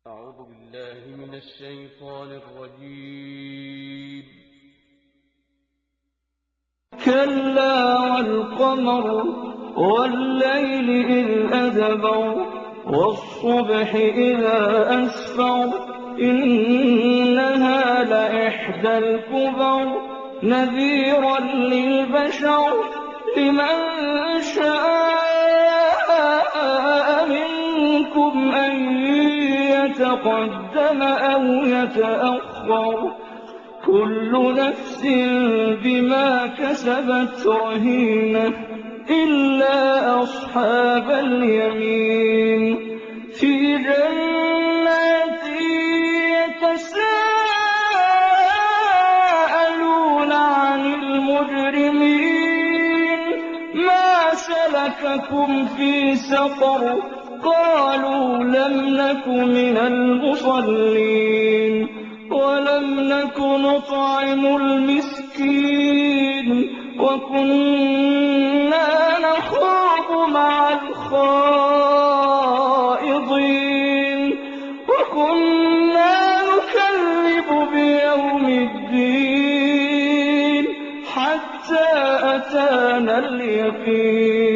أعوذ بالله من الشيطان الرجيم. كلا والقمر والليل إذ أدبر والصبح إذا أسفر إنها لإحدى الكبر نذيرا للبشر لمن شاء منكم أن يتقدم أو يتأخر كل نفس بما كسبت رهينة إلا أصحاب اليمين في جنات يتساءلون عن المجرمين ما سلككم في سقر قالوا لم نك من المصلين ولم نك نطعم المسكين وكنا نخوض مع الخائضين وكنا نكذب بيوم الدين حتى أتانا اليقين